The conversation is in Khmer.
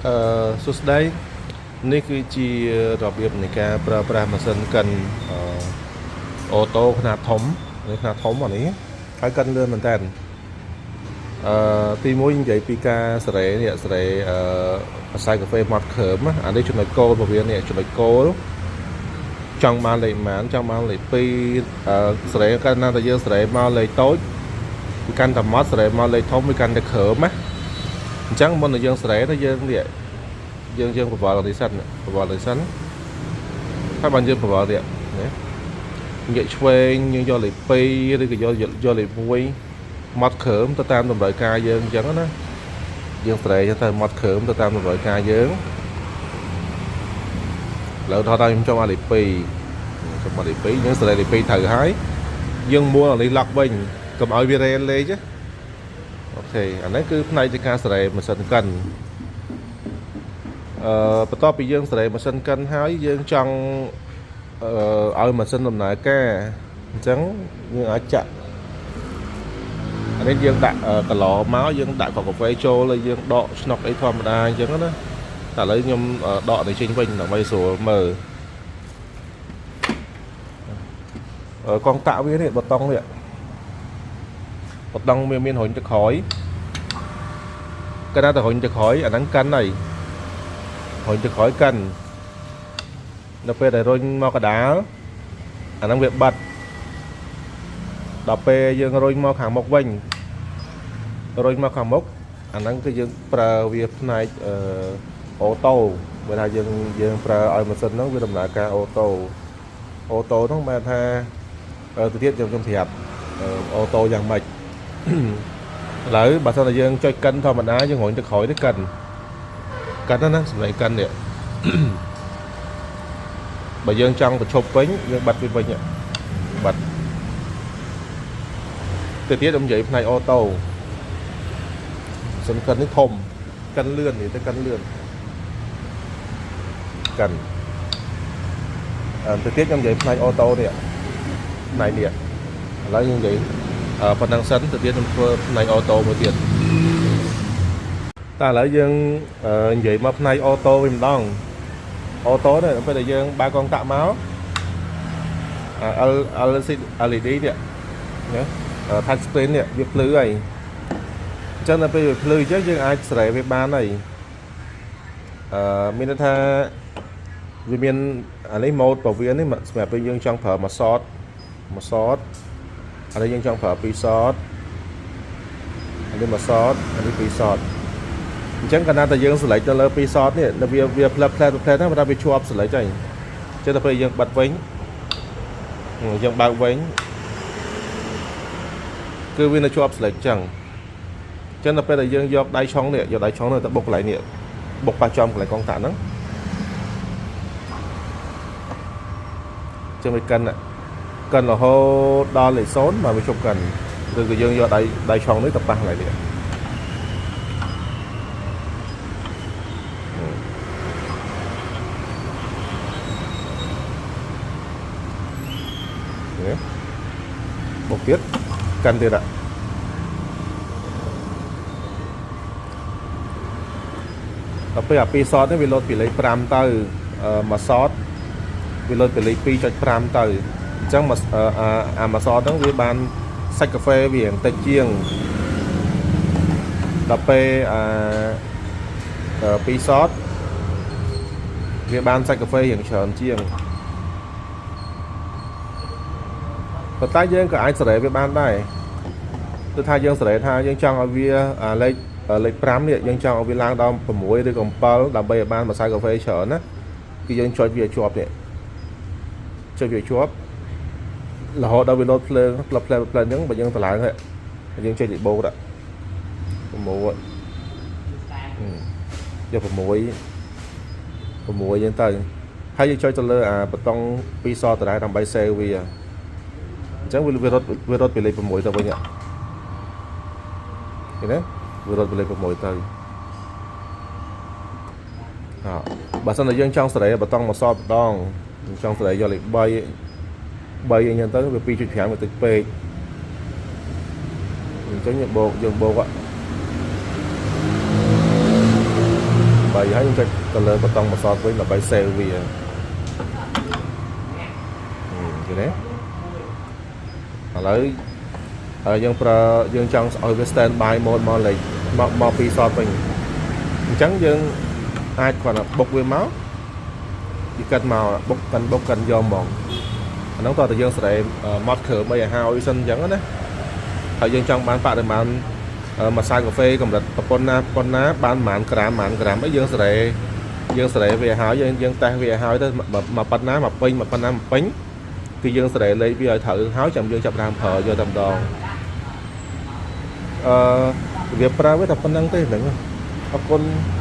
អឺសួស្តីនេះគឺជារបៀបនៃការប្រើប្រាស់ម៉ាស៊ីនកិនអឺ auto ខ្នាតធំនេះខ្នាតធំអានេះហើយកិនលឿនមែនតើអឺទីមួយនិយាយពីការសេរីនេះសេរីអឺម្សៅកាហ្វេម៉ត់គ្រើមណាអានេះចំណុចគោលរបស់វានេះចំណុចគោលចង់បានលេខប៉ុន្មានចង់បានលេខ2អឺសេរីកាលណាតែយើងសេរីមកលេខតូចវាកាន់តែម៉ត់សេរីមកលេខធំវាកាន់តែគ្រើមណាអញ្ចឹងមុននឹងយើងសេរីទៅយើងនេះ យើងប្រវល់នេះសិនប្រវល់នេះសិនហើយបានយើងប្រវល់ទៀតណាងាកឆ្វេងយើងយកលេខ2ឬក៏យកយកលេខ1ម៉ត់គ្រើមទៅតាមតម្រូវការយើងអញ្ចឹងណាយើងស្រែទៅម៉ត់គ្រើមទៅតាមតម្រូវការយើងឥឡូវថតថាខ្ញុំចង់ឲ្យលេខ2ខ្ញុំមកលេខ2យើងស្រែលេខ2ត្រូវហើយយើងមួលអានេះឡុកវិញកុំឲ្យវារេលេខណាOK អានេះគឺផ្នែកនៃការស្រែម៉ាស៊ីនកិន អឺបន្ទាប់ពីយើងសេរីម៉ាស៊ីនកិនហើយយើងចង់អឺឲ្យម៉ាស៊ីនដំណើរការអញ្ចឹងយើងអាចចាក់អានេះយើងដាក់កឡមកយើងដាក់កាហ្វេចូលហើយយើងដកឆ្នុកអីធម្មតាអញ្ចឹងណាតែឥឡូវខ្ញុំដកនេះចេញវិញដើម្បីស្រួលមើលកងតាក់វានេះបតង់នេះបតង់វាមានរុញទៅក្រោយកាលណាតែរុញទៅក្រោយអាហ្នឹងកិនហើយរុញទៅក្រោយកិន ដល់ពេលដែលរុញមកកដាលអាហ្នឹងវាបាត់ដល់ពេលយើងរុញមកខាងមុខវិញរុញមកខាងមុខអាហ្នឹងគឺយើងប្រើវាផ្នែកអឺ auto បើថាយើងយើងប្រើឲ្យម៉ាស៊ីនហ្នឹងវាដំណើរការ auto auto ហ្នឹងបានថាទៅទៀតខ្ញុំខ្ញុំប្រាប់ auto យ៉ាងម៉េចឥឡូវបើសិនតែយើងចុចកិនធម្មតាយើងរុញទៅក្រោយទៅកិនកិនណាសម្លេងកិននេះ បើយើងចង់បញ្ឈប់វិញយើងបិទវាវិញបិទទៅទៀតខ្ញុំនិយាយផ្នែក auto សិនកិននេះធំកិនលឿននេះទៅកិនលឿនកិនអឺទៅទៀតខ្ញុំនិយាយផ្នែក auto នេះផ្នែកនេះឥឡូវយើងនិយាយប៉ុណ្ណឹងសិនទៅទៀតខ្ញុំធ្វើផ្នែក auto មួយទៀតតែឥឡូវយើងនិយាយមកផ្នែក auto វិញម្ដង auto នេះពេលដែលយើងបើកកងតាក់មក L LCD LED នេះណា touch screen នេះវាភ្លឺហើយអញ្ចឹងដល់ពេលវាភ្លឺអញ្ចឹងយើងអាចសេរីវាបានហើយអឺមានន័យថាវាមានអានេះ mode របស់វានេះសម្រាប់ពេលយើងចង់ប្រើមួយ shot មួយ shot អានេះយើងចង់ប្រើពីរ shot អានេះមួយ shot អានេះពីរ shot អញ្ចឹងកាលណាតែយើង select ទៅលើពីរ shot នេះវាវាផ្លែផ្លែផ្លែហ្នឹងបើថាវាជាប់ select ហើយអញ្ចឹងដល់ពេលយើងបិទវិញយើងបើកវិញគឺវានៅជាប់ select អញ្ចឹងអញ្ចឹងដល់ពេលដែលយើងយកដៃឆុងនេះយកដៃឆុងនេះទៅបុកកន្លែងនេះបុកប៉ះចំកន្លែងកងតាក់ហ្នឹងចឹងវាកិនកិនរហូតដល់លេខ0មកវាជប់កិនឬក៏យើងយកដៃដៃឆុងនេះទៅប៉ះកន្លែងនេះនេះបុកទៀតកិនទៀតដល់ពេលអាពីរ shot នេះវាលោតពីលេខ5ទៅមួយ shot វាលោតពីលេខ2.5ទៅអញ្ចឹងមួយអាមួយ shot ហ្នឹងវាបានសាច់កាហ្វេវាបន្តិចជាងដល់ពេលអាពីរ shot វាបានសាច់កាហ្វេរៀងច្រើនជាងប៉ុន្តែយើងក៏អាចសេរីវាបានដែរគឺថាយើងសេរីថាយើងចង់ឲ្យវាអាលេខលេខ5នេះយើងចង់ឲ្យវាឡើងដល់6ឬក៏7ដើម្បីឲ្យបានម្សៅកាហ្វេច្រើនណាគឺយើងចុចវាជាប់នេះចុចវាជាប់រហូតដល់វាលោតភ្លើងផ្លឹបផ្លែផ្លែអញ្ចឹងបើយើងតម្លើងហើយយើងចុចលេខបូកដាក់6យក6 6យើងទៅហើយយើងចុចទៅលើអាបតុង2សដដែលដើម្បី save វាអញ្ចឹងវារត់វារត់ពីលេខ6ទៅវិញឃើញទេវារត់ពីលេខ6ទៅអបើសិនតែយើងចង់សេរីបតុងមួយសតម្ដងចង់សេរីយកលេខ3 3អីចឹងទៅវា2.5វាតិចពេកអញ្ចឹងយើងបូកយើងបូក 8ហើយយើងចុចទៅលើប៊ូតុងបន្សតវិញដើម្បី save វាឃើញទេឥឡូវហើយយើងប្រើយើងចង់ឲ្យវា stand by mode មកលេខមកមកពីសតវិញអញ្ចឹងយើងអាចគ្រាន់តែបុកវាមកវាកាត់មកបុកកិនបុកកិនយកហ្មងអាហ្នឹងតើតើយើងស្រែម៉ត់គ្រើមអីឲ្យហើយសិនអញ្ចឹងណាហើយយើងចង់បានបរិមាណម្សៅកាហ្វេកម្រិតប្រប៉ុណ្ណាប៉ុណ្ណាបានប្រហែលក្រាមប្រហែលក្រាមអីយើងស្រែយើងស្រែវាឲ្យហើយយើងយើងតេស្តវាឲ្យហើយទៅមកប៉ុណ្ណាមកពេញមកប៉ុណ្ណាមកពេញគឺយើងស្រែលេខវាឲ្យត្រូវហើយចាំយើងចាប់ដើមប្រើយកតែម្ដងអឺវាប្រើវាតែប៉ុណ្្នឹងទេហ្នឹងអរគុណ។